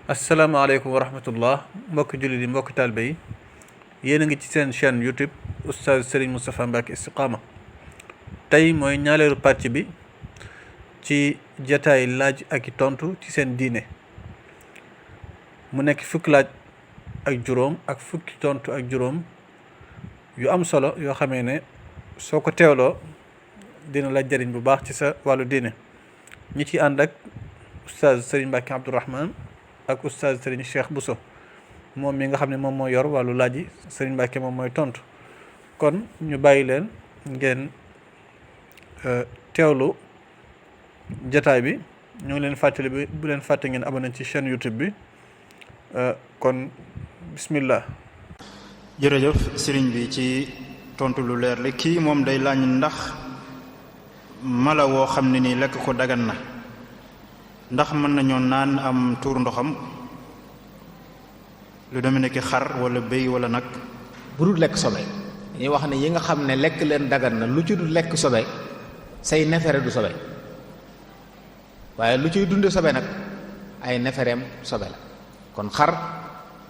asalaamaaleykum wa rahmatullah mbokki jullit yi mbokki taalibe yi yéen a ngi ci seen chaîne YouTube oustaz Serigne Moustapha Mbacké Istiqama tey mooy ñaareelu pàcc bi ci jataay laaj ak i tontu ci seen diine mu nekk fukki laaj ak juróom ak fukki tontu ak juróom yu am solo yoo xamee ne soo ko teewloo dina la jëriñ bu baax ci sa wàllu diine ñi ci ànd ak oustaz Serigne Mbacké Abdourahmane ak oustaz Serigne Cheikh Bousso moom mi nga xam ne moom mooy yor wàllu laaj yi Serigne Mbacké moom mooy tontu kon ñu bàyyi leen ngeen teewlu jataay bi ñu ngi leen fàttali bi bu leen fàtte ngeen abonné ci chaîne YouTube bi kon bismillah. jërëjëf sëriñ bi ci tontu lu leer li kii moom day laaj ndax mala woo xam ne nii lekk ko dagan na ndax mën nañoo naan am tuur ndoxam lu deme nekk xar wala béy wala nag. bu dul lekk sobe dañuy wax ne yi nga xam ne lekk leen dagan na lu ci dul lekk sobe say nefere du sobe waaye lu ciy dunde sobe nag ay nefereem sobe la kon xar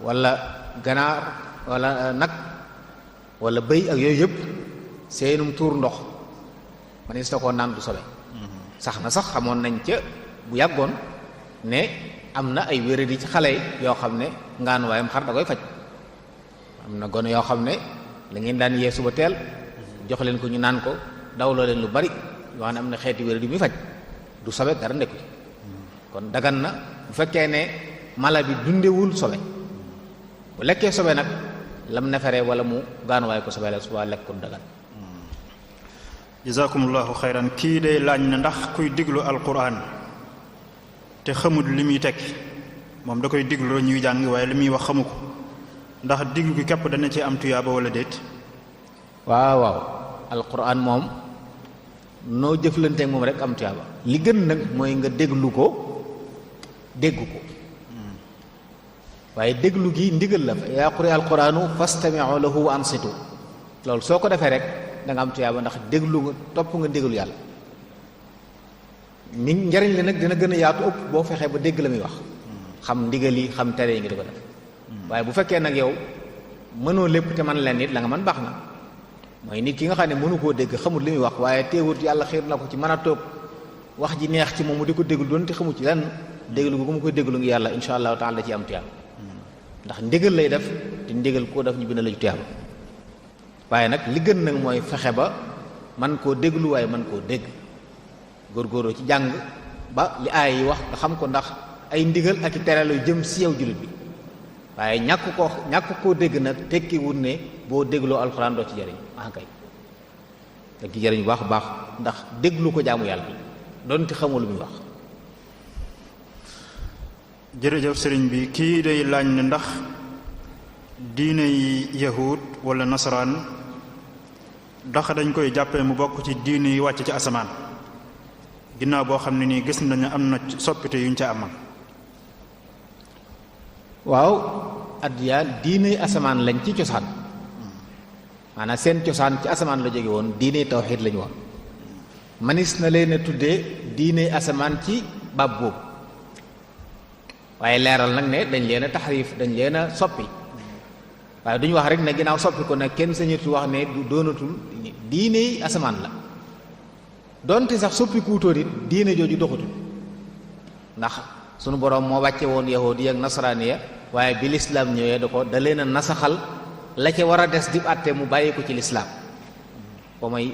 wala ganaar wala nag wala bëy ak yooyu yëpp seenum tuur ndox man is na koo naan du sobe sax na sax xamoon nañ ca bu yàggoon ne am na ay wéradi ci xale yi yoo xam ne ngaanuwaayam xar da koy faj am na gone yoo xam ne la ngeen daan yee suba teel jox leen ko ñu naan ko dawloo leen lu bari yoo xam ne am na xeeti wéradi muy faj du sobe dara nekku kon dagan na bu fekkee ne mala bi dundewul sobe bu lekkee sobe nag lam neferee wala mu gaanuwaay ko sobe la suba lekkul dagan. jazakumullahu xayran kii day laaj na ndax kuy diglu alquran te xamul li muy tekki moom da koy diglu ñuy jàng waaye li muy wax xamu ko ndax diglu gi képp dana ci am tuyaaba wala déet. waaw alquran moom noo jëflanteek moom rek am tuyaaba li gën nag mooy nga déglu ko dégg ko waaye déglu gi ndigal la fa yaa quri alquranu fastami'u lahu wa ansitu loolu soo ko defee rek da nga am tuyaaba ndax déglu nga topp nga déglu yàlla ni njariñ li nag dina gën a yaatu ëpp boo fexee ba dégg la muy wax xam ndigal yi xam tere yi nga di ko def waaye bu fekkee nag yow mënoo lépp te man leen nit la nga mën baax na mooy nit ki nga xam ne mënu koo dégg xamul li muy wax waaye teewut yàlla xiir na ko ci mën a toog wax ji neex ci moom mu di ko déglu doon te xamu ci lan déglu gu mu koy déglu ngi yàlla insha allahu taala da ci am tuyaaba ndax ndigal lay def te ndigal koo def ñu bind la ci tuyaaba waaye nag li gën nag mooy fexe ba man koo déglu waaye man koo dégg góorgóorlu ci jàng ba li aay yi wax nga xam ko ndax ay ndigal ak i tere lu jëm si yow jullit bi waaye ñàkk koo dégg nag tekki wut ne boo dégloo alxuraan doo ci jariñ kay da ci jariñ bu baax baax ndax déglu ko jaamu yàlla doonte xamul lu muy wax. jërëjëf sëriñ bi kii day laaj ne ndax diine yi yahud wala nasaraan ndax dañ koy jàppee mu bokk ci diine yi wàcc ci asamaan ginnaaw boo xam ne nii gis nañu am na soppite yuñ ca amal. waaw addiyaan diine asamaan lañ ci cosaan maanaam seen cosaan ci asamaan la jóge woon diine tawxiid lañu woon manis na leen a tuddee diine asamaan ci baab boobu waaye leeral nag ne dañ leen a taxriif dañ leen a soppi waaye duñu wax rek ne ginnaaw soppi ko nag kenn sañatu wax ne du doonatul diine asamaan la donte sax soppi kuutóor it diine jooju doxatul ndax sunu boroom moo wàcce woon yahudi ak nasaraaniya waaye bi lislaam ñëwee da leen a nasaxal la ca war a des di àtte mu bàyyi ko ci lislaam wa may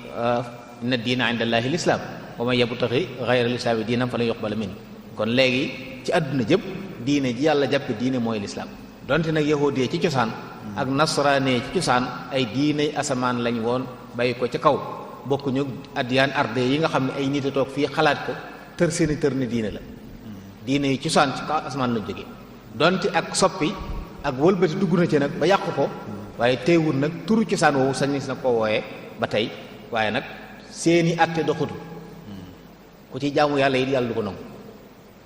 inna diina inda allaahi lislaam wa man yabtaxi gayra lislaami diinam falan yuqbala min kon léegi ci àdduna jëpp diine ji yàlla jàppe diine mooy lislaam donte nag yahudi ci cosaan ak nasaraaniya ci cosaan ay diine asamaan lañ woon bàyyi ko ca kaw bokkuñu addiyaan arde yi nga xam ne ay nit a toog fii xalaat ko tër seeni tër ni diine la diine yi cosaan ci kaw asamaan lañ jógee donte ak soppi ak wëlbati dugg na ci nag ba yàqu ko waaye teewul nag turu cosaan woowu sañ na koo wooyee ba tey waaye nag seeni atte doxutu ku ci jaamu yàlla yi yàlla du ko nangu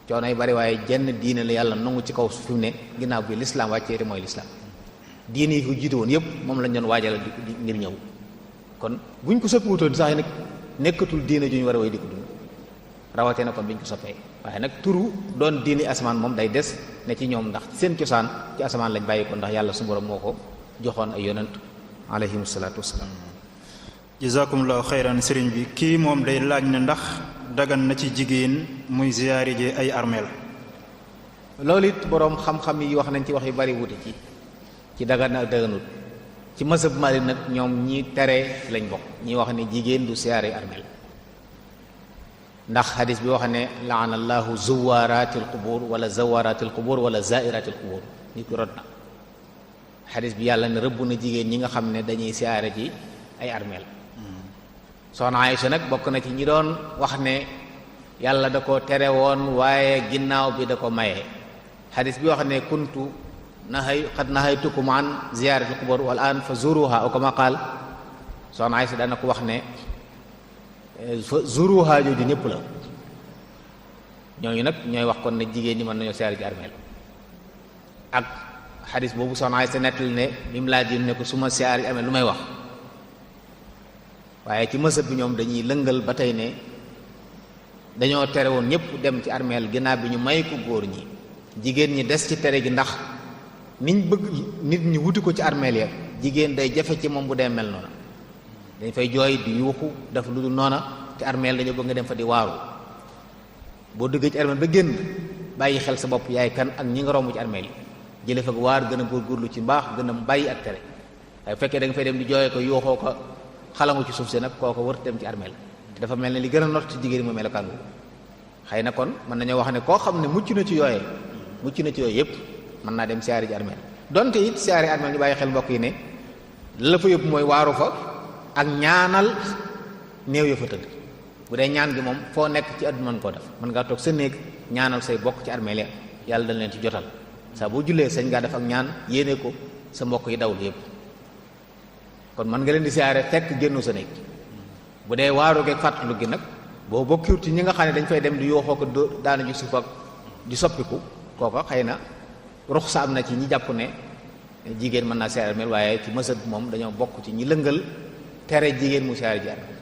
coono yi bari waaye jenn diine la yàlla nangu ci kaw fi mu ne ginnaaw bi lislaam wàccee te mooy lislaam diine yi ko jiite woon yëpp moom lañ doon waajal di ngir ñëw kon buñ ko soppi wutoon sax nag nekkatul diine ju ñu war a way di ko dund rawatee na kon biñ ko soppee waaye nag turu doon diini asamaan moom day des ne ci ñoom ndax seen cosaan ci asamaan lañ bàyyi ko ndax yàlla su borom moo ko joxoon ay yonent alayhim salaatu wassalaam. jazakumullahu xayran sëriñ bi kii moom day laaj ne ndax dagan na ci jigéen muy ziyaari ji ay armeel. loolu it boroom xam-xam yi wax nañ ci wax yu bari wuti ci dagan ak daganut. ci mazhab Maalik nag ñoom ñi tere lañ bokk ñi wax ne jigéen du siyaare armeel ndax xadis bi wax ne laana allahu zuwaaratil qubur wala zawaaratil qubur wala zairatil qubur nit ko rot na xadis bi yàlla ne rëbb na jigéen ñi nga xam ne dañuy siyaare ci ay armeel soxna Aysa nag bokk na ci ñi doon wax ne yàlla da ko tere woon waaye ginnaaw bi da ko maye xadis bi wax ne kuntu qad nahaytukum an ziyaaratil qubur wal an fa zuruha aw kama qaal soxna Aysa dana ko wax ne zuruha jooju ñëpp la ñooñu nag ñooy wax kon ne jigéen ñi mën nañoo siyaare ci armeel ak xadis boobu soxna Aysa nettali ne bi mu laaj ne ko su ma siyaare ci armeel lu may wax waaye ci mësëb bi ñoom dañuy lëngal ba tey ne dañoo tere woon ñëpp dem ci armeel ginnaaw bi ñu may ko góor ñi jigéen ñi des ci tere gi ndax niñ bëgg nit ñi wuti ko ci armeel ya jigéen day jafe ci moom bu dee mel noona dañ fay jooy di yuuxu def lu dul noona te armeel dañoo bëgg nga dem fa di waaru boo duggee ci armeel ba génn bàyyi xel sa bopp yaay kan ak ñi nga romb ci armeel yi jële fa waar gën a góorgóorlu ci mbaax gën a bàyyi ak tere waaye bu fekkee da nga fay dem di jooyee ko yuuxoo ko xalangu ci suuf si nag kooko wër dem ci armeel te dafa mel ne li gën a not ci jigéen mu melokaan wu xëy na kon mën nañoo wax ne koo xam ne mucc na ci yooyee yépp mën naa dem siyaari ji armeel donte it siyaari armeel ñu bàyyi xel mbokk yi ne la fa yëpp mooy waaru fa ak ñaanal néew ya fa tëdd bu dee ñaan gi moom foo nekk ci àdduna mën koo def mën ngaa toog sa néeg ñaanal say bokk ci armeel ya yàlla dañ leen ci jotal saa boo jullee sañ ngaa def ak ñaan yéene ko sa mbokk yi dawul yëpp kon mën nga leen di siyaare fekk génnu sa néeg bu dee waaru geeg fàttalu gi nag boo bokkiwut ci ñi nga xam ne dañ fay dem di yooxoo ko daana ju suuf ak di soppiku kooka xëy na ruxsa am na ci ñi jàpp ne jigéen mën naa siyaare armeel waaye ci mësëb moom dañoo bokk ci ñi lëngal tere jigéen mu siyaare ji armeel.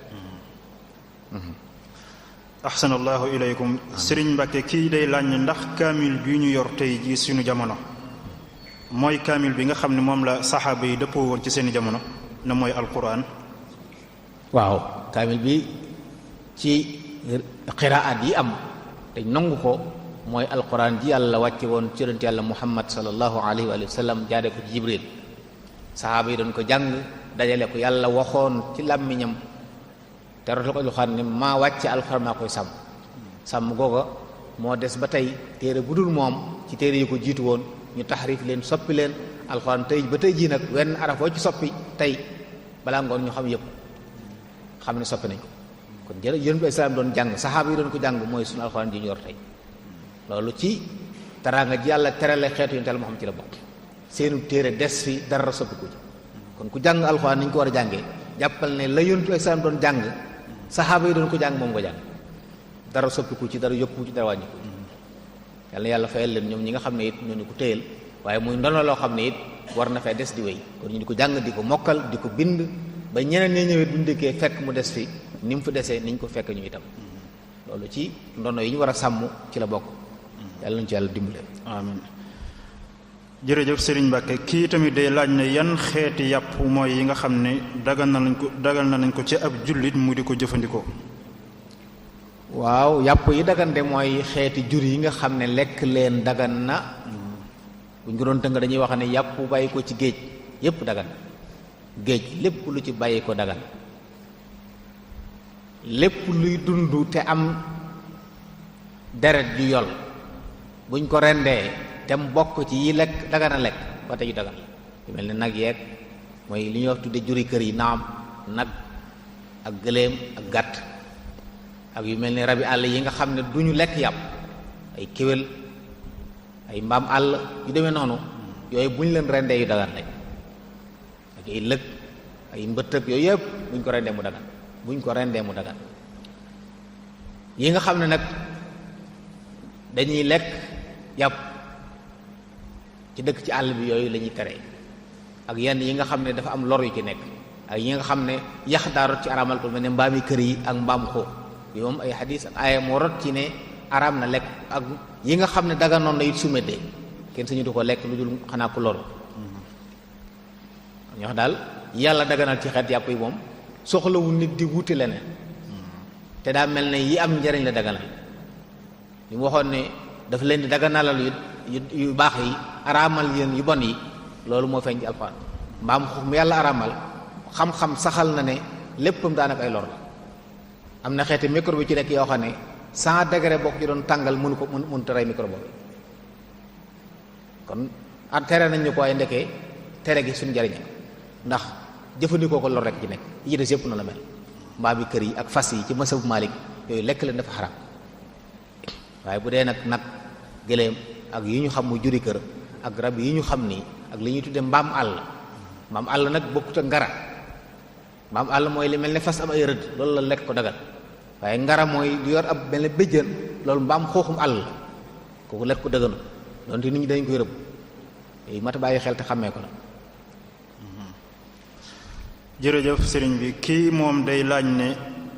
ahsanallahu ilaykum sëriñ Mbàkke kii day laaj ndax kaamil bi ñu yor tey ji suñu jamono mooy kaamil bi nga xam ne moom la saxaaba yi dëppoo woon ci seeni jamono na mooy alquran. waaw kaamil bi ci qiraat yi am te nangu ko mooy alquran ji yàlla wàcce woon ci yonent yàlla muhammad sallallahu alayhi wa sallam jaare ko ci jibril saxaaba yi doon ko jàng dajale ko yàlla waxoon ci làmmiñam te rotal ko xam ne maa wàcce alquran maa koy sàmm googa moo des ba tey téere bu dul moom ci téere yi ko jiitu woon ñu taxrif leen soppi leen alquran tey ba tey jii nag wenn araf woo ci soppi tey balaa ngoon ñu xam yëpp xam ne soppi nañ ko kon jërë yonent bi islaam doon jàng saxaaba yi doon ko jàng mooy suñu alquran ji ñu yor tey loolu ci teraanga ji yàlla terale xeetu yonent Yàlla moo xam ci la bokk seenu téere des fi dara soppiku ci kon ku jàng alxuraan ni ñu ko war a jàngee jàppal ne la yonent bi salaam doon jàng saxaaba yi doon ko jàng moom nga jàng dara soppiku ci dara yokku ci dara wàññiku yàlla yàlla fayal leen ñoom ñi nga xam ne it ñoo ñu ko téyel waaye muy ndono loo xam ne it war na fay des di wéy kon ñu di ko jàng di ko mokkal di ko bind ba ñeneen ñi ñëwee bu ñu dikkee fekk mu des fi ni mu fi desee niñ ko fekk ñu itam loolu ci ndono yi ñu war a sàmm ci la bokk yàlla nañu ci yàlla dimbale amiin jërëjëf Serigne Mbacke kii tamit day laaj ne yan xeeti yàpp mooy yi nga xam ne dagal na nañ ko ci ab jullit mu di ko jëfandikoo. waaw yàpp yi dagante mooy xeeti jur yi nga xam ne lekk leen dagan na bu ñu ko doon tënk dañuy wax ne yàpp bàyyi ko ci géej yépp dagan géej lépp lu ci bàyyi ko dagan lépp luy dund te am deret ju yol buñ ko rendee te mu bokk ci yi lekk dagan a lekk ba tey yu dagan la yu mel ni nag yeeg mooy li ñuy wax tudde juri kër yi naam nag ak gëléem ak gàtt ak yu mel ni rabi àll yi nga xam ne du ñu lekk yàpp ay kéwél ay mbaam àll yu demee noonu yooyu bu ñu leen rendee yu dagan lañ ak ay lëg ay mbëttëg yooyu yëpp buñ ko rendee mu dagan buñ ko rendee mu dagan yi nga xam ne nag dañuy lekk yàpp ci dëkk ci àll bi yooyu la ñuy tere ak yenn yi nga xam ne dafa am lor yu ci nekk ak yi nga xam ne yax daa rot ci araamal ko mel ne mbaami kër yi ak mbaam xoo bi moom ay xadis ak aaya moo rot ci ne araam na lekk ak yi nga xam ne daganoon na it su meddee kenn sañu du ko lekk lu dul xanaa ku loru ñoo xam daal yàlla daganal ci xeet yàpp yi moom soxlawul nit di wuti leneen te daa mel ne yi am njariñ la daganal li mu waxoon ne dafa leen di daganalal yu baax yi araamal yéen yu bon yi loolu moo feeñ ci alxuraan mbaam xuux mu yàlla araamal xam-xam saxal na ne léppam daanaka ay lor la am na xeeti microbe bi ci nekk yoo xam ne 100 degré boo ko ci doon tàngal mënut a rey microbe boobu kon tere nañ ñu ko ay ndekee tere gi suñu njariñ ndax jëfandikoo ko lor rek ci nekk yi des yëpp na la mel mbaam yi kër yi ak fas yi ci masabu Maalik yooyu lekk leen dafa xaraam waaye bu dee nag gëléem ak yi ñu xam mu juri kër ak rab yi ñu xam nii ak li ñuy tuddee mbaam àll nag bokkut ak ngara mbaam àll mooy li mel ne fas am ay rëdd loolu la lekk ko dagal waaye ngara mooy du yor ab mel ne béjjën loolu mbaam xooxum àll la kooku lekk ko dëgganu donte nit ñi dañ koy rëbb yooyu mat a bàyyi xel te xàmmee ko la. jërëjëf sëriñ bi kii moom day laaj ne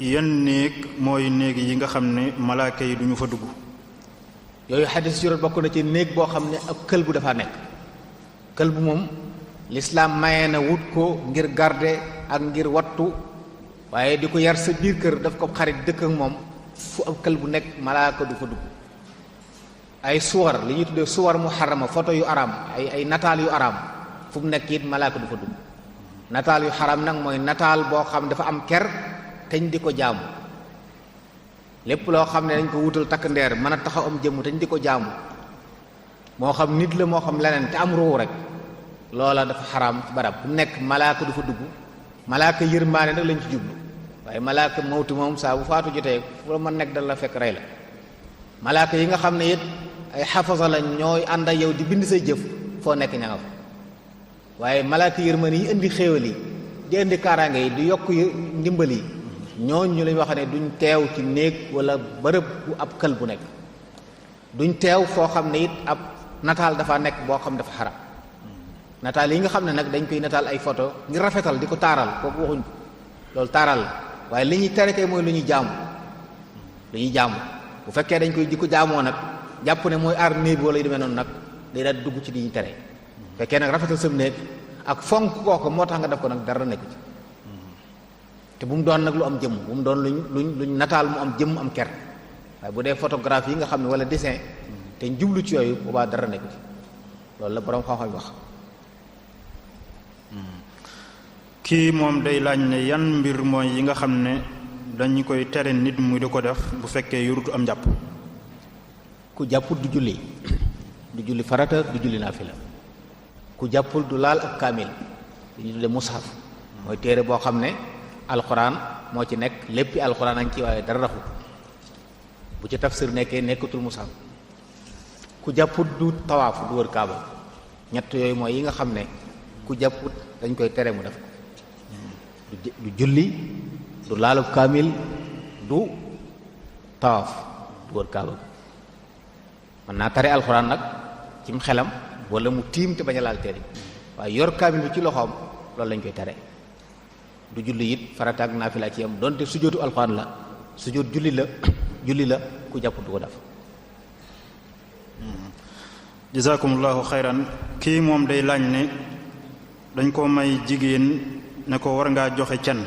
yan néeg mooy néeg yi nga xam ne malaaka yi duñu fa dugg. yooyu xadis juróom bokk na ci néeg boo xam ne ab kël bu dafa nekk kël bu moom lislaam maye na wut ko ngir garder ak ngir wattu waaye di ko yar sa biir kër daf ko xarit dëkk ak moom fu ab kël bu nekk malaaka du fa dugg. ay suwar li ñuy tuddee suwar mu xarama photo yu araam ay nataal yu araam fu mu nekk it malaaka du fa dugg. nataal yu xaram nag mooy nataal boo xam dafa am ker teñ di ko jaamu lépp loo xam ne dañ ko wutal takk ndeer mën a taxaw am jëmm teñ di ko jaamu moo xam nit la moo xam leneen te am ruu rek loola dafa xaram ci barab bu nekk malaaka du fa dugg. malaaka yërmaane nag lañ ci jublu waaye malaaka mawtu moom saa bu faatu jotee fu la mën nekk dal la fekk rey la. malaaka yi nga xam ne it ay xafasa lañ ñooy ànd ak yow di bind say jëf foo nekk ña nga fa waaye malaaka yërmande yi indi xéewal yi di indi kaaraange yi di yokk ndimbal yi ñooñu lañ wax ne duñ teew ci néeg wala bërëb bu ab kël bu nekk duñ teew foo xam ne it ab nataal dafa nekk boo xam dafa xaram nataal yi nga xam ne nag dañ koy nataal ay photo ngir rafetal di ko taaral kooku waxuñ ko loolu taaral la waaye li ñuy tere kay mooy lu ñuy jaamu bu fekkee dañ koy di ko jaamoo nag jàpp ne mooy aar néeg wala yu demee noonu nag day daal dugg ci di ñu tere fekkee nag rafetal sam néeg ak fonk kooku moo tax nga def ko nag dara nekku ci te bu mu doon nag lu am jëmm bu mu doon luñ nataal mu am jëmm am ker waaye bu dee photographie yi nga xam ne wala dessin te jublu ci yooyu boobaa dara nekku ci loolu la borom xam-xam wax. kii moom day laaj ne yan mbir mooy yi nga xam ne dañu koy tere nit mu di ko def bu fekkee yorutu am jàpp. ku jàppul du julli farata du julli naafila ku jàppul du laal ak kaamil li ñu tuddee mushaf mooy téere boo xam ne alxuraan moo ci nekk léppi alxuraan añ ci waaye dara raxu bu ci tafsir nekkee nekkatul mushaf ku jàppul du tawaaf du wër kaaba ñett yooyu mooy yi nga xam ne ku jàpput dañ koy tere mu def ko du julli du laalub kaamil du tawaaf du wër kaaba mën naa tare alxuraan nag cim xelam wala mu tiim te bañ a laal téere waaye yor kaamil bi ci loxoom loolu lañ koy tere du julli it farata ak naafila ci yam donte sujjóotu alxuraan la sujjóot julli la ku jàpp du ko def. jazakumullahu xayran kii moom day laaj ne dañ ko may jigéen ne ko war ngaa joxe can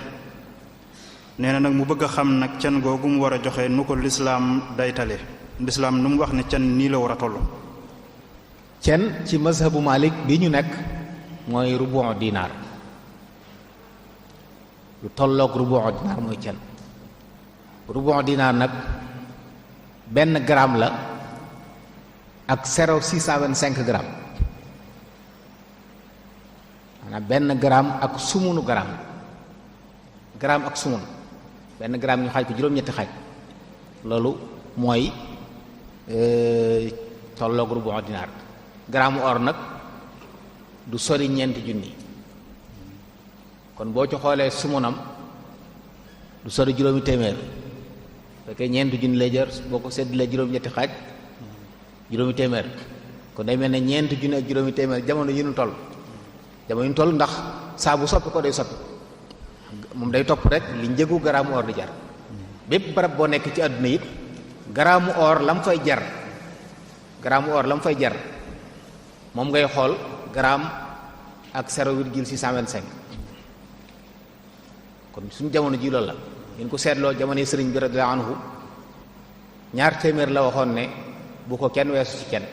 nee na nag mu bëgg a xam nag can googu mu war a joxe nu ko lislaam daytale lislaam nu mu wax ne can nii la war a toll. can ci mazhabu Malik bi ñu nekk mooy rubu dinaar lu tolloog rubu dinaar mooy can rubu dinaar nag benn gramme la ak 0,625 grammes maanaam benn gramme ak sumunu gramme ak sumun benn gramme ñu xaaj ko juróom-ñetti xaaj loolu mooy tolloog rubu dinaar gramme or nag du sori ñeenti junni kon boo ci xoolee sumunam du sori juróomi téeméer fekkee ñeenti junni lay jar boo ko séddalee juróom-ñetti xaaj juróomi téeméer kon day mel ne ñeenti junni ak juróomi téeméer jamono yi ñu toll ndax saa bu soppi ko day soppi moom day topp rek li njëgu gramme or di jar bépp barab boo nekk ci àdduna it garaamu or lam fay jar moom ngay xool gramme ak 0,625 kon suñu jamono ji loolu la ngeen ko seetloo jamono sëriñ bi radiyallahu anhu 200 la waxoon ne bu ko kenn weesu ci kenn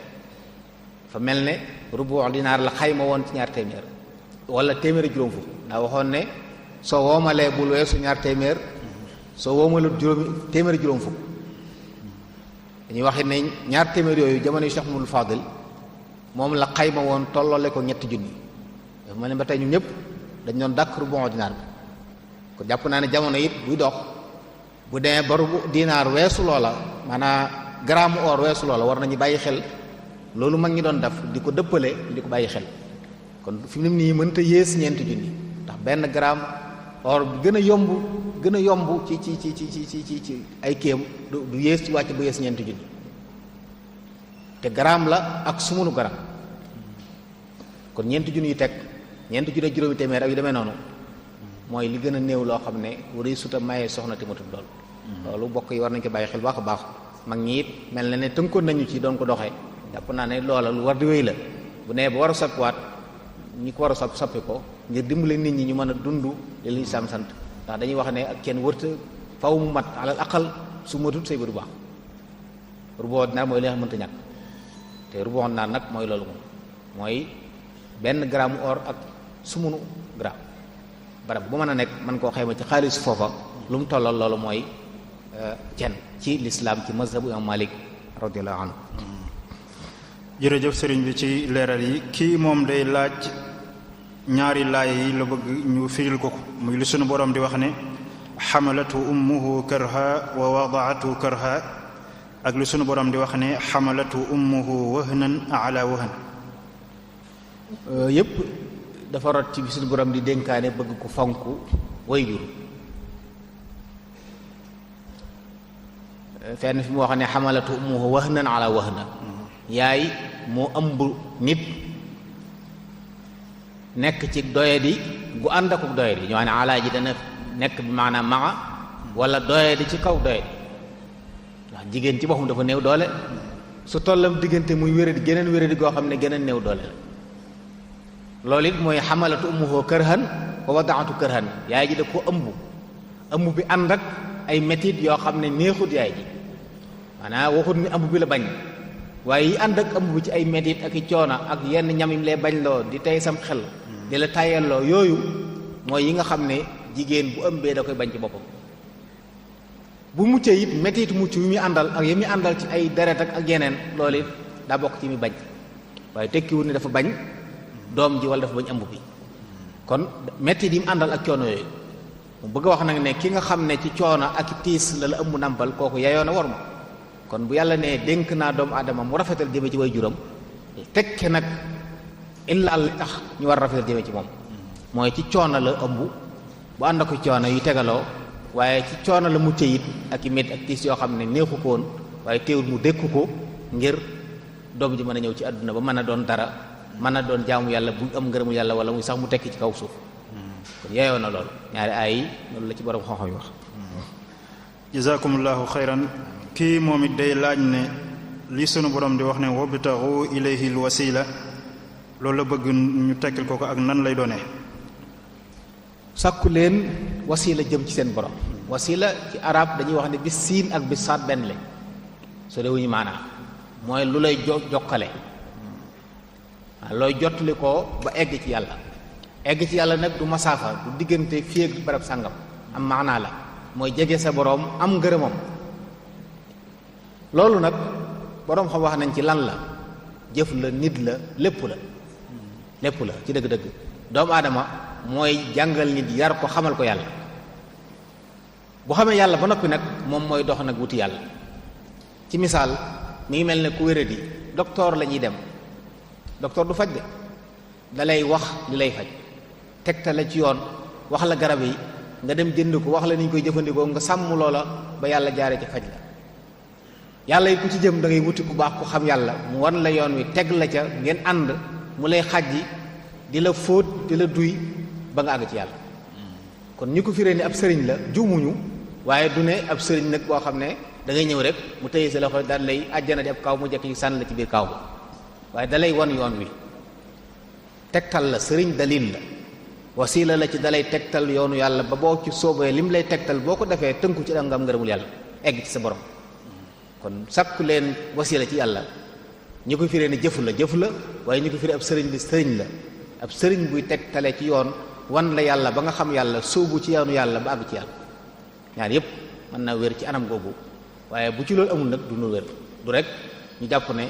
fa mel ne rubu dinaar la xayma woon ci 200 wala téeméeri juróom fukk ndax waxoon ne soo woomalee bul weesu 200 soo woomalut téeméeri juróom fukk dañuy wax ne 200 yooyu jamono Cheikh Mouhamadou Fadil moom la xayma woon tolloole ko 3 junni dafa mel ne ba tey ñun ñëpp dañ doon dàkk rubu dinaar bi kon jàpp naa ne jamono it buy dox bu demee ba rubu dinaar weesu loola maanaam gramme or weesu loola war nañu bàyyi xel loolu mag ñi doon def di ko dëppale di ko bàyyi xel kon fi mu ne nii mënta yées 4 junni ndax benn gramme or bi gën a yomb ci ay kéem du yées ci wàcc bu yées 4 junni te gramme la ak sumunu gramme kon 4 junni yu teg 4 junni juróomi téeméer ak yu demee noonu mooy li gën a néew loo xam ne wari suta mayee soxna te matut loolu bokk yi war nañ ko bàyyi xel baax a baax mag ñi it mel na ne tënkoon nañu ci doon ko doxee jàpp naa ne loola lu war di wéy la bu nee ba war a soppiwaat ñi ko war a soppi ko ngir dimbale nit ñi ñu mën a dund li liñ sant ndax dañuy wax ne ak kenn wërta faw mu mat alal aqal su matut say du baax rubu dinaar mooy li nga xam mënta ñàkk te rubu dinaar nag mooy loolu moom mooy benn gramme or ak sumunu gramme barab bu mën a nekk mën koo xayma ci xaalis foofa lu mu tollal loolu mooy kenn ci lislaam ci mazhabu imam Malik radiyallahu anhu. jërëjëf sëriñ bi ci leeral yi kii moom day laaj ñaari laay yi la bëgg ñu firil ko muy li sunu borom di wax ne xamalatu ummuhu karha wa wadaatu karha ak li sunu borom di wax ne xamalatu ummuhu wahnan ala wahn. yépp dafa rot ci bi suñu borom di dénkaane bëgg ko fonk wayjur fenn fi mu wax ne xamalatu ummuhu wahnan ala wahna yaay moo ëmb nit nekk ci doyadi gu ànd ak doyadi ñoo ne alaa ji dana nekk bi maanaam maa wala doyadi ci kaw doyadi ndax jigéen ci boppam dafa néew doole su tollam diggante muy wéradi geneen wéradi goo xam ne geneen néew doole la loolu it mooy xamalatu ummuhu kërhan wa wadaatu kërhan yaay ji da ko ëmb bi ànd ak ay metit yoo xam ne neexut yaay ji maanaam waxut ni ëmb bi la bañ waaye yi ànd ak ëmb bi ci ay metit ak i coono ak yenn ñam yim lay bañ loo di tey sam xel di la tayalloo yooyu mooy yi nga xam ne jigéen bu ëmbee da koy bañ ci boppam bu muccee it metit mucc yu muy àndal ak yi muy àndal ci ay deret ak yeneen loolu it daa bokk ci mi bañ waaye tekkiwul ni dafa bañ doom ji wala dafa bañ ëmb bi kon metti yi mu àndal ak coono yooyu mu bëgg a wax nag ne ki nga xam ne ci coono ak tiis la ëmb nàmpal kooku yeyoo na war ma kon bu yàlla ne dénk naa doomu aadama mu rafetal jëme ci way juram tekke nag illa li tax ñu war rafetal jëme ci moom mooy ci coono la ëmb bu ànd ak coono yu tegaloo waaye ci coono la mucc it ak i métti ak tiis yoo xam ne neexu ko woon waaye teewul mu dékku ko ngir doom ji mën a ñëw ci àdduna ba mën a doon dara mën a doon jaamu yàlla bu am ngërëmu yàlla wala muy sax mu tekki ci kaw suuf kon yeeyoo na loolu ñaari aay yi loolu la ci borom xam-xam yi wax. jazakumullahu xayran kii moom it day laaj ne li sunu borom di wax ne wabtaxu ilayhi alwasila loolu la bëgg ñu tekkil ko ak nan lay doonee. sàkku leen wasila jëm ci seen borom wasila ci arab dañuy wax ne bis siin ak bis saat benn lañ soo dee wuñu maanaam mooy lu lay jokkale waaw looy jottali ko ba egg ci yàlla nag du masaafa du diggante fii ak barab sàngam am maanaa la mooy jege sa boroom am ngërëmam loolu nag boroom xam wax nañ ci lan la jëf la nit la lépp la ci dëgg-dëgg doomu aadama mooy jàngal nit yar ko xamal ko yàlla bu xamee yàlla ba noppi nag moom mooy dox nag wuti yàlla ci misaal mi ngi mel ne ku wéradi docteur la ñuy dem docteur du faj de da lay wax li lay faj tegtal la ci yoon wax la garab yi nga dem jënd ko wax la ni ñu koy jëfandikoo nga sàmm loola ba yàlla jaare ci faj la yàlla yi ku ci jëm da ngay wuti ku baax ku xam yàlla mu wan la yoon wi teg la ca ngeen ànd mu lay xajji di la fóot di la duy ba nga àgg ci yàlla kon ñi ko firee ni ab sëriñ la juumuñu waaye du ne ab sëriñ nag boo xam ne da ngay ñëw rek mu tëye sa loxo daal lay àjjana di ab kaw mu jekk yi sànn la ci biir kaw ba waaye dalay wan yoon wi tegtal la sëriñ dalil la wasila la ci dalay tegtal yoonu yàlla ba boo ci soobee lim lay tegtal boo ko defee tënku ci da nga am ngërëmul yàlla egg ci sa borom kon sakku leen wasila ci yàlla ñi ko firee ne jëfu la waaye ñi ko firee ab sëriñ bi sëriñ la ab sëriñ buy tegtale ci yoon wan la yàlla ba nga xam yàlla sóobu ci yoonu yàlla ba àgg ci yàlla ñaar yépp mën naa wér ci anam googu waaye bu ci loolu amul nag du nu wér du rek ñu jàpp ne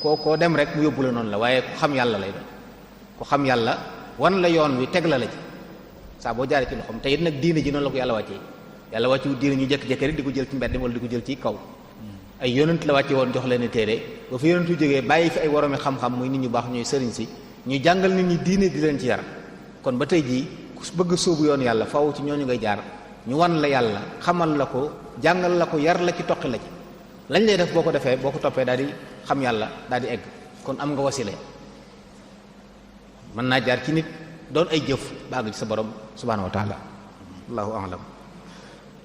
koo dem rek mu yóbbu la noonu la waaye ku xam yàlla lay doon ku xam yàlla wan la yoon wi teg la ci saa boo jaaree ci loxoom te it nag diine ji noonu la ko yàlla wàccee yàlla wàcce wu diine ñu jékki-jékki rek di ko jël ci mbedd wala di ko jël ci kaw ay yonent la wàcce woon jox leen téere ba fi yonent yu jógee bàyyi fi ay woromi xam-xam muy nit ñu baax ñooy sëriñ si ñu jàngal nit ñi diine di leen ci yar kon ba tey jii ku bëgg sóobu yoon yàlla faaw ci ñooñu ngay jaar ñu wan la yàlla xamal la ko jàngal la ko yar la ci toqi la ci lañ lay def boo ko defee boo ko toppee daal di xam yàlla daal di egg kon am nga wasila mën naa jaar ci nit doon ay jëf ba àgg ci sa borom subhaanahu wa taala allahu a'lam.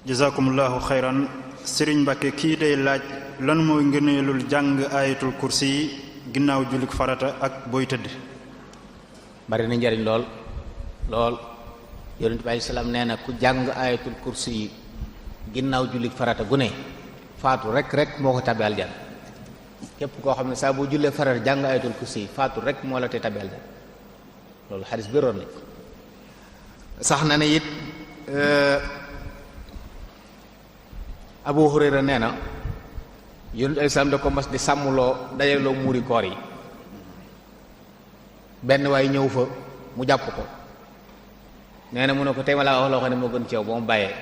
jazakumullahu xayran. Sëriñ Mbàkke kii day laaj lan mooy ngëneelul jàng ayatul kursi yi ginnaaw jullik farata ak booy tëdd. bari na njariñ lool yonent bi alayhi salaam nee na ku jàng ayatul kursi yi ginnaaw jullik farata gu ne faatu rek moo ko tàbbi aljanna képp koo xam ne saa boo jullee farata jàng ayatul kursi yi faatu rek moo la te tàbbi aljanna loolu xadis bi roon na sax na ne it Abu Hurayra nee na yonent alayhi salaam da ko mas di sàmmloo dajaloo muuri koor yi benn waay ñëw fa mu jàpp ko nee na mu ne ko tey ma laa wax loo xam ne moo gën ci yow ba mu bàyyee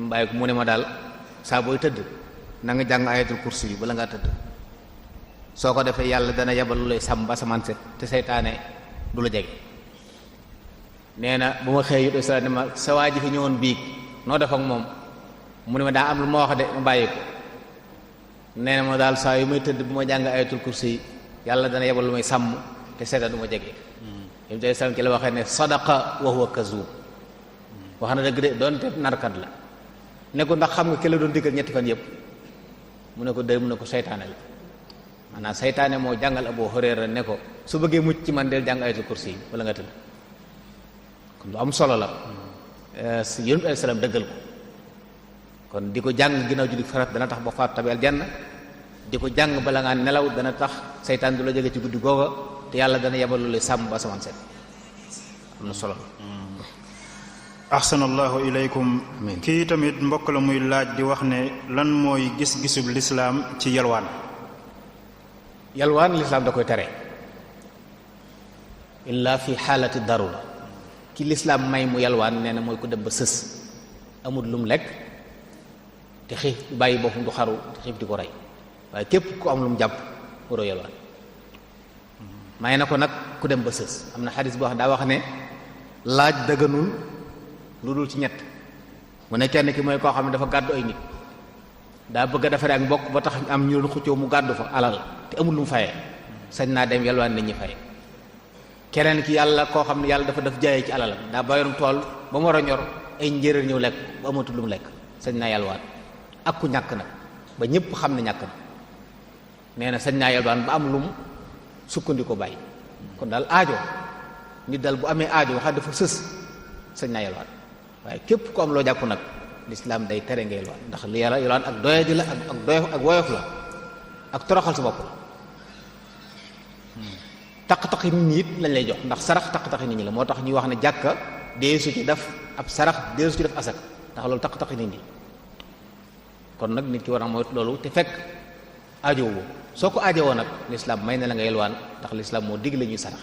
mu bàyyi ko mu ne ma daal saa booy tëdd na nga jàng ayatul kursi yi bala ngaa tëdd soo ko defee yàlla dana yebal lu lay sàmm ba asamaan set te seytaane du la jege. nee na bu ma xëyee yonent alayhi salaam ne ma sa waa ji fi ñëwoon biig noo def ak moom mu ne ma daa am lu ma wax de ma bàyyi ko nee na ma daal saa yu may tëdd bu ma jàng ayatul kursi yi yàlla dana yebal lu may sàmm te seytaane du ma jege. yonent alayhi salaam ci la waxee ne sadaqa wa huwa kazub wax na dëgg de doonte narkat la ne ko ndax xam nga ki la doon diggal ñetti fan yëpp mu ne ko dër mu ne ko seytaane la maanaam seytaane moo jàngal Abu Hurayra ne ko su bëggee mucc ci man del jàng ayatul kursi yi wala nga tëdd kon lu am solo la yonent alayhi salaam dëggal ko kon di ko jàng ginnaaw julli farat dana tax ba faatu tabi aljanna di ko jàng bala ngaa nelaw dana tax seytaan du la jege ci guddi googa te yàlla dana yebal lu lay sàmm ba asamaan set am na solo la. ahsanallahu ilaykum. kii tamit mbokk la muy laaj di wax ne lan mooy gis-gisub lislaam ci yalwaan. yalwaan lislaam da koy tere illa fi xaalati darura ki lislaam may mu yalwaan nee na mooy ko dem ba sës amul lum lekk te xiif bàyyi boppam du xaru te xiif di ko rey waaye képp ku am lu mu jàpp waroo yalwaan may na ko nag ku dem ba sës am na xadis boo xam daa wax ne laaj dëgganul lu dul ci ñett mu ne kenn ki mooy koo xam ne dafa gàddu ay nit daa bëgg a defaree ak mbokk ba tax am ñu doon xuccoo mu gàddu fa alal te amul lu mu fayee sañ naa dem yalwaan nit ñi fay keneen ki yàlla koo xam ne yàlla dafa def jaayee ci alalam daa bayoon tool ba mu war a ñor ay njéeréer ñëw lekk bu amatul lu mu lekk sañ naa yalwaan ak ku ñàkk nag ba ñëpp xam ne ñàkk na nee na sañ naa yalwaan ba am lu mu sukkandiku bàyyi kon daal aajo nit daal bu amee aajo wax dafa sës sañ naa yalwaan waaye képp ku am loo jàpp nag lislaam day tere nga yalwaan ndax li yàlla yalwaan ak doyadi la ak doyof ak woyof la ak toroxal sa bopp la taq-taqi nit ñi it lañ lay jox ndax sarax taq-taqi nit ñi la moo tax ñuy wax ne jàkka deesu ci def ab sarax deesu ci def asak ndax loolu taq-taqi nit ñi kon nag nit ki war a moytu loolu te fekk aajowu soo ko aajowoo nag lislaam may na la nga yalwaan ndax lislaam moo dig la ñuy sarax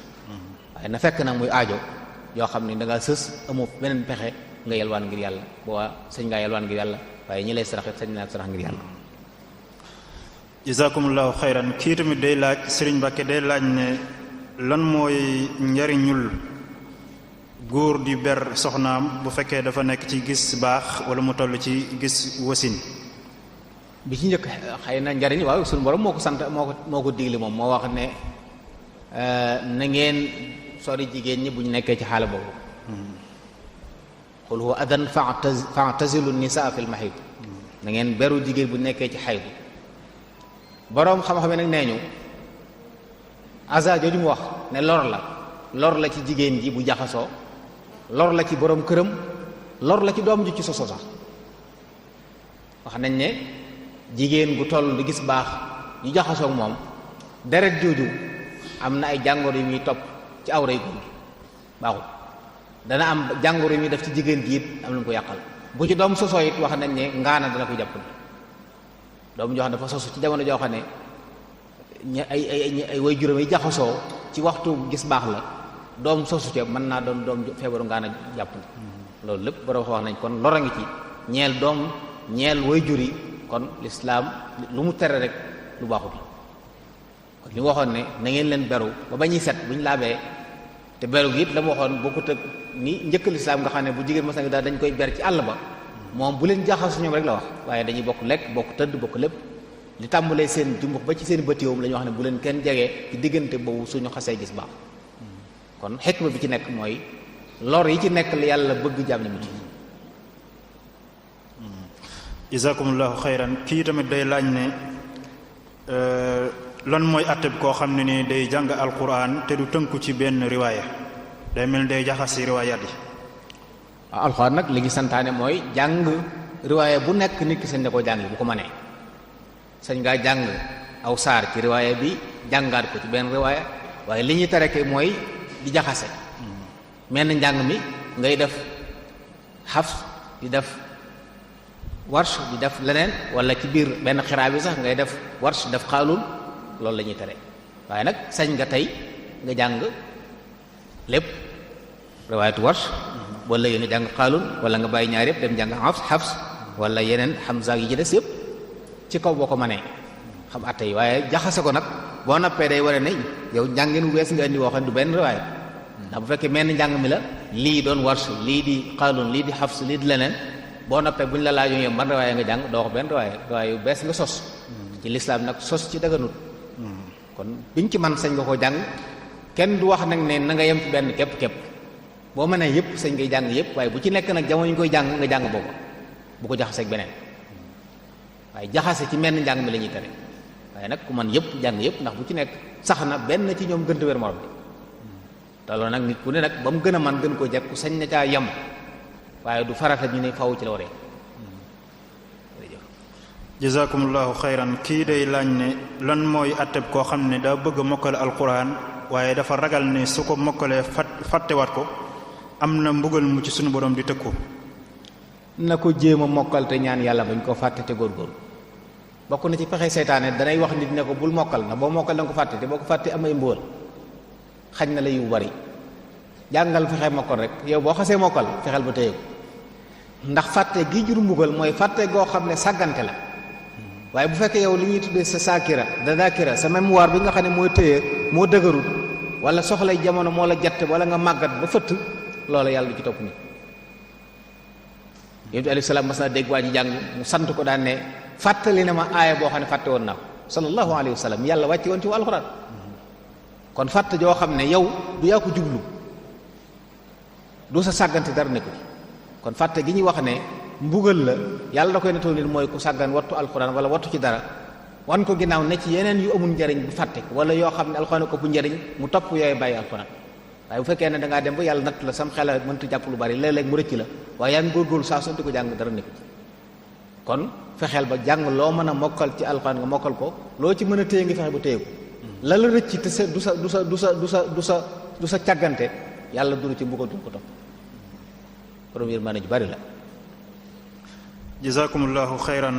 waaye na fekk nag muy aajo yoo xam ne da ngaa sës amoo beneen pexe nga yalwaan ngir yàlla boobaa sañ ngaa yalwaan ngir yàlla waaye ñi lay sarax sañ naa sarax ngir yàlla. jazakumullahu xayran. kii tamit day laaj Sëriñ Mbàkke day laaj ne lan mooy njariñul góor di ber soxnaam bu fekkee dafa nekk ci gis baax wala mu toll ci gis wasin. bi ci njëkk xëy na njariñ waaw suñu borom moo ko sant moo ko digle moom moo wax ne na ngeen sori jigéen ñi bu ñu nekkee ci xaala boobu qul huwa adan fa'tazilu nisaa fil mahid na ngeen beru jigéen bu nekkee ci xaydu. boroom xam-xam nag nee ñu aza jooju mu wax ne lor la ci jigéen ji bu jaxasoo, lor la ci boroom këram, lor la ci doom ju ci soso sax. wax nañ ne jigéen gu toll di gis baax ñu jaxasoo ak moom deret jooju am na ay jàngoro yu muy topp ci awray góor baaxul. dana am jàngoro yu muy def ci jigéen ji it am lu mu ko yàqal. bu ci doom sosoo it wax nañ ne ngaana dana ko jàpp. doom joo xam ne dafa sosu ci jamono joo xam ne ay way juróom yi jaxasoo ci waxtu gis baax la, doom sosu ca mën naa doon doom feebaru ngaana jàpp. loolu lépp borom wax nañ kon lor a ngi ci ñeel doom ñeel way jur yi. kon lislaam lu mu tere rek lu baaxut la. kon li mu waxoon ne na ngeen leen beru ba bañuy set bu ñu laabee, te beru gi it la mu waxoon bokkut ak ni njëkk lislaam nga xam ne bu jigéen mas na daal dañ koy ber ci àll ba, moom bu leen jaxasu ñoom rek la wax, waaye dañuy bokk lekk bokk tëdd bokk lépp. li tàmbalee seen jumbux ba ci seen bëtiwoom la ñu wax ne bu leen kenn jegee ci diggante boobu suñu xasee gis baax. kon xikma bi ci nekk mooy lor yi ci nekk la yàlla bëgg jàmm mu ci. jazakumullahu xayran. kii tamit day laaj ne lan mooy atteb koo xam ne ni day jàng alquran te du tënku ci benn riwaaya, day mel day jaxasi riwaayaat yi. waaw alquran nag li ngi santaane mooy jàng riwaaya bu nekk nit ki sañ na koo jàng bu ko mënee. sañ ngaa jàng aw saar ci riwaaya bi jàngaat ko ci benn riwaaya, waaye li ñuy tere ke mooy di jaxase. menn njàng mi ngay def Hafs di def Warsh di def leneen, wala ci biir benn xiraa bi sax ngay def Warsh def Qaalun, loolu la ñuy tere. waaye nag sañ nga tey nga jàng lépp riwaayatu Warsh, wala yéen nga jàng Qaalun, wala nga bàyyi ñaar yëpp dem jàng Hafs wala yeneen Hamza yi ci des yëpp ci kaw boo ko mënee xam atte yi. waaye jaxase ko nag boo nappee day ware ne yow njàngin wees nga indi woo xam ne du benn riwaaya. ndax bu fekkee menn njàng mi la lii doon Warsh, lii di Qaalun, lii di Hafs, lii di leneen, boo noppee bu ñu la laajoon yow ban riwaaya nga jàng doo wax benn riwaaya yu bees nga sos. ci lislaam nag sos ci daganut. kon biñ ci man sañ nga ko jàng, kenn du wax nag ne na nga yem ci benn képp boo mënee yëpp sañ ngay jàng yëpp, waaye bu ci nekk nag jamono ñu koy jàng nga jàng boobu bu ko jaxaseeg beneen. waaye jaxase ci menn njàng mi la ñuy tere, waaye nag ku man yëpp jàng yëpp, ndax bu ci nekk sax na benn ci ñoom gën a wér morom bi. te loolu nag nit ku ne nag ba mu gën a man gën koo jekk ku sañ na caa yem, waaye du farata ñu ne faw ci la waree. jazakumullahu xayran. kii day laaj ne lan mooy atteb koo xam ne daa bëgg a mokkale alquran waaye dafa ragal ne su ko mokkalee fàttewaat ko am na mbugal mu ci sunu borom di tëkku. na ko jéem a mokkal te ñaan yàlla bañ koo fàtte te góorgóorlu. bokk na ci pexe seytaane danay wax nit ne ko bul mokkal, na boo mokkal da nga ko fàtte, te boo ko fàtte am ay mbugal xañ na la yu bari. jàngal fexe mokkal rek, yow boo xasee mokkal fexeel ba téye ko, ndax fàtte gi jur mbugal mooy fàtte goo xam ne sàggante la. waaye bu fekkee yow li ñuy tuddee sa saakira da daakira sa mémoire bi nga xam ne mooy téye moo dëgërul, wala soxlay jamono moo la jatt wala nga màggat ba fëtt, loola yàlla du ci topp nit. yonent bi alayhi salaam mas naa dégg waa ji jàng mu sant ko daan ne fàttali na ma aaya boo xam ne fàtte woon naa ko sallallahu alayhi wa sallam yàlla wàcce woon ci alxuraan. kon fàtte joo xam ne yow du yaa ko jublu, du sa sàggante dara nekku ci. kon fàtte gi ñuy wax ne mbugal la yàlla da koy netoo nit mooy ku sàggan wattu alxuraan wala wattu ci dara, wan ko ginnaaw ne ci yeneen yu amul njariñ bu fàtte wala yoo xam ne alxuraan ko ëpp njariñ mu topp yooyu bàyyi alxuraan. waaye bu fekkee ne da ngaa dem ba yàlla natt la sam xel mënta jàpp lu bari léeg-léeg mu rëcc la, waaye yaa ngi góorgóorlu saa sonti ko jàng dara nekku ci. kon fexeel ba jàng loo mën a mokkal ci alxuraan nga mokkal ko, loo ci mën a téye nga fexe ba téye ko. la la rëcc te sa du sa càggante yàlla duru ci mbugal du ko topp. première maana ju bari la. jazakumullahu xayran.